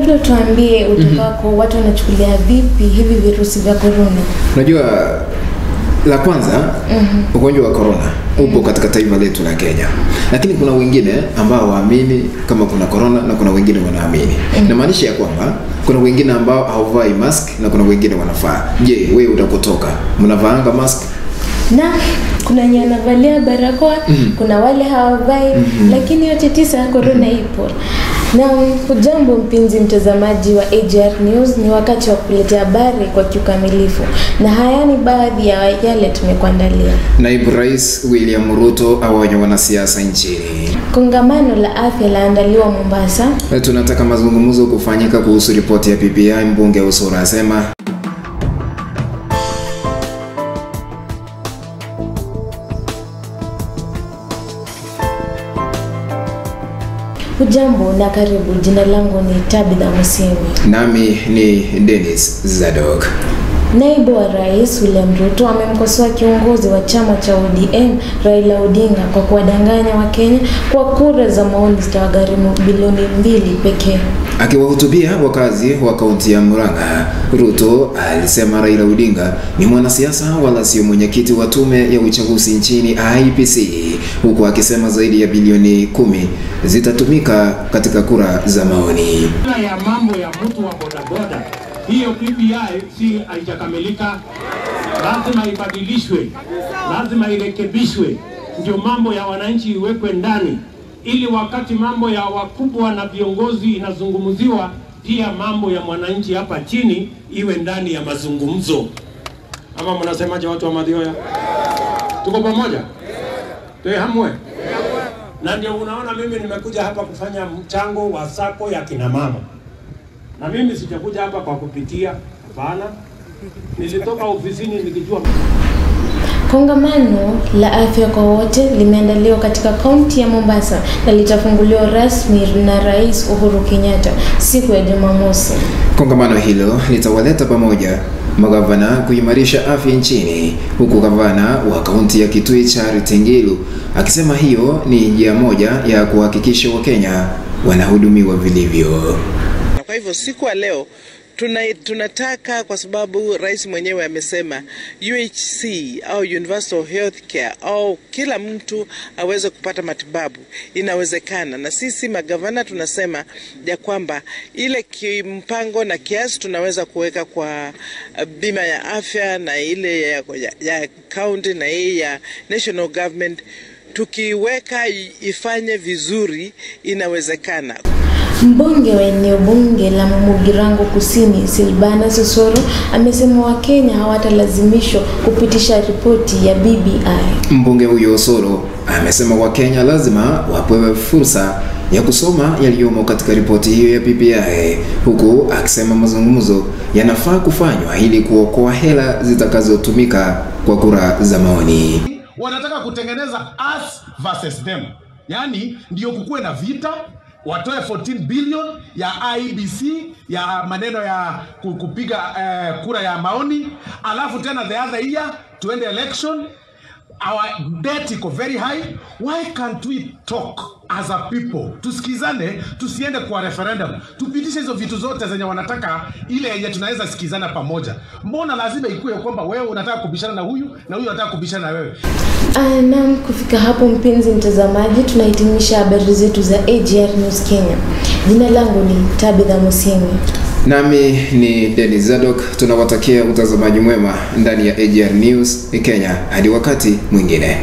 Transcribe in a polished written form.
Labda tuambie utokako watu wanachukulia vipi hivi virusi vya corona? Unajua, la kwanza, ugonjwa wa corona upo katika taifa letu la Kenya. Lakini kuna wengine ambao waamini kama kuna corona na kuna wengine wanaamini. Na maanisha ya kwamba kuna wengine ambao hawavai mask na kuna wengine wanafaa. Je, wewe utakotoka mnavaanga mask? Na kuna wenye wanavalia barakoa, kuna wale hawavai, lakini yote tisa corona ipo. Na hujambo mpenzi mtazamaji wa AGR News, ni wakati wa kuletea habari kwa kiukamilifu. Na haya ni baadhi ya yale tumekuandalia. Naibu Rais William Ruto awaonya wanasiasa nchini. Kongamano la afya laandaliwa Mombasa. Tunataka mazungumzo kufanyika kuhusu ripoti ya BBI, mbunge Osoro asema. Hujambo na karibu. Jina langu ni Tabitha Musimi. Nami ni Dennis Zadok. Naibu wa Rais William Ruto amemkosoa kiongozi wa chama cha ODM Raila Odinga kwa kuwadanganya Wakenya kwa kura za maoni zitawagharimu bilioni 2 pekee. Akiwahutubia wakazi wa kaunti ya Murang'a, Ruto alisema Raila Odinga ni mwanasiasa wala sio mwenyekiti wa tume ya uchaguzi nchini IEBC, huku akisema zaidi ya bilioni 10 zitatumika katika kura za maoni. Ya mambo ya mtu wa bodaboda, hiyo BBI si haijakamilika, lazima ibadilishwe, lazima irekebishwe, ndio mambo ya wananchi iwekwe ndani, ili wakati mambo ya wakubwa na viongozi inazungumziwa, pia mambo ya mwananchi hapa chini iwe ndani ya mazungumzo. Ama mnasemaje watu wa Mathioya? Tuko pamoja? Tuhamwe? Na ndio unaona mimi nimekuja hapa kufanya mchango wa sako ya kina mama. Na mimi sijakuja hapa kwa kupitia, hapana. Nilitoka ofisini nikijua. Kongamano la afya kwa wote limeandaliwa katika kaunti ya Mombasa na litafunguliwa rasmi na Rais Uhuru Kenyatta siku ya Jumamosi. Kongamano hilo litawaleta pamoja magavana kuimarisha afya nchini, huku gavana wa kaunti ya Kitui Charity Ngilu akisema hiyo ni njia moja ya kuhakikisha Wakenya wanahudumiwa vilivyo. Kwa hivyo siku ya leo tunataka, kwa sababu rais mwenyewe amesema UHC au Universal Healthcare au kila mtu aweze kupata matibabu, inawezekana. Na sisi magavana tunasema ya kwamba ile kimpango na kiasi tunaweza kuweka kwa bima ya afya na ile ya county na hii ya national government, tukiweka ifanye vizuri, inawezekana. Mbunge wa eneo bunge la Mugirango Kusini Silvana Sosoro amesema Wakenya hawatalazimishwa kupitisha ripoti ya BBI. Mbunge huyo Osoro amesema Wakenya lazima wapewe fursa ya kusoma yaliyomo katika ripoti hiyo ya BBI, huku akisema mazungumzo yanafaa kufanywa ili kuokoa hela zitakazotumika kwa kura za maoni. Wanataka kutengeneza us versus them. Yani ndio kukue na vita, watoe 14 billion ya IEBC ya maneno ya kupiga kura ya maoni, alafu tena the other year tuende election. Our debt iko very high. Why can't we talk as a people? Tusikizane, tusiende kwa referendum, tupitishe hizo vitu zote zenye wanataka, ile yenye tunaweza sikizana pamoja. Mbona lazima ikuwe kwamba wewe unataka kubishana na huyu na huyu anataka kubishana na wewe? Naam, kufika hapo mpenzi mtazamaji, tunahitimisha habari zetu za AGR News Kenya. Jina langu ni Tabitha Musimi. Nami ni Dennis Zadok. Tunawatakia utazamaji mwema ndani ya AGR News Kenya. Hadi wakati mwingine.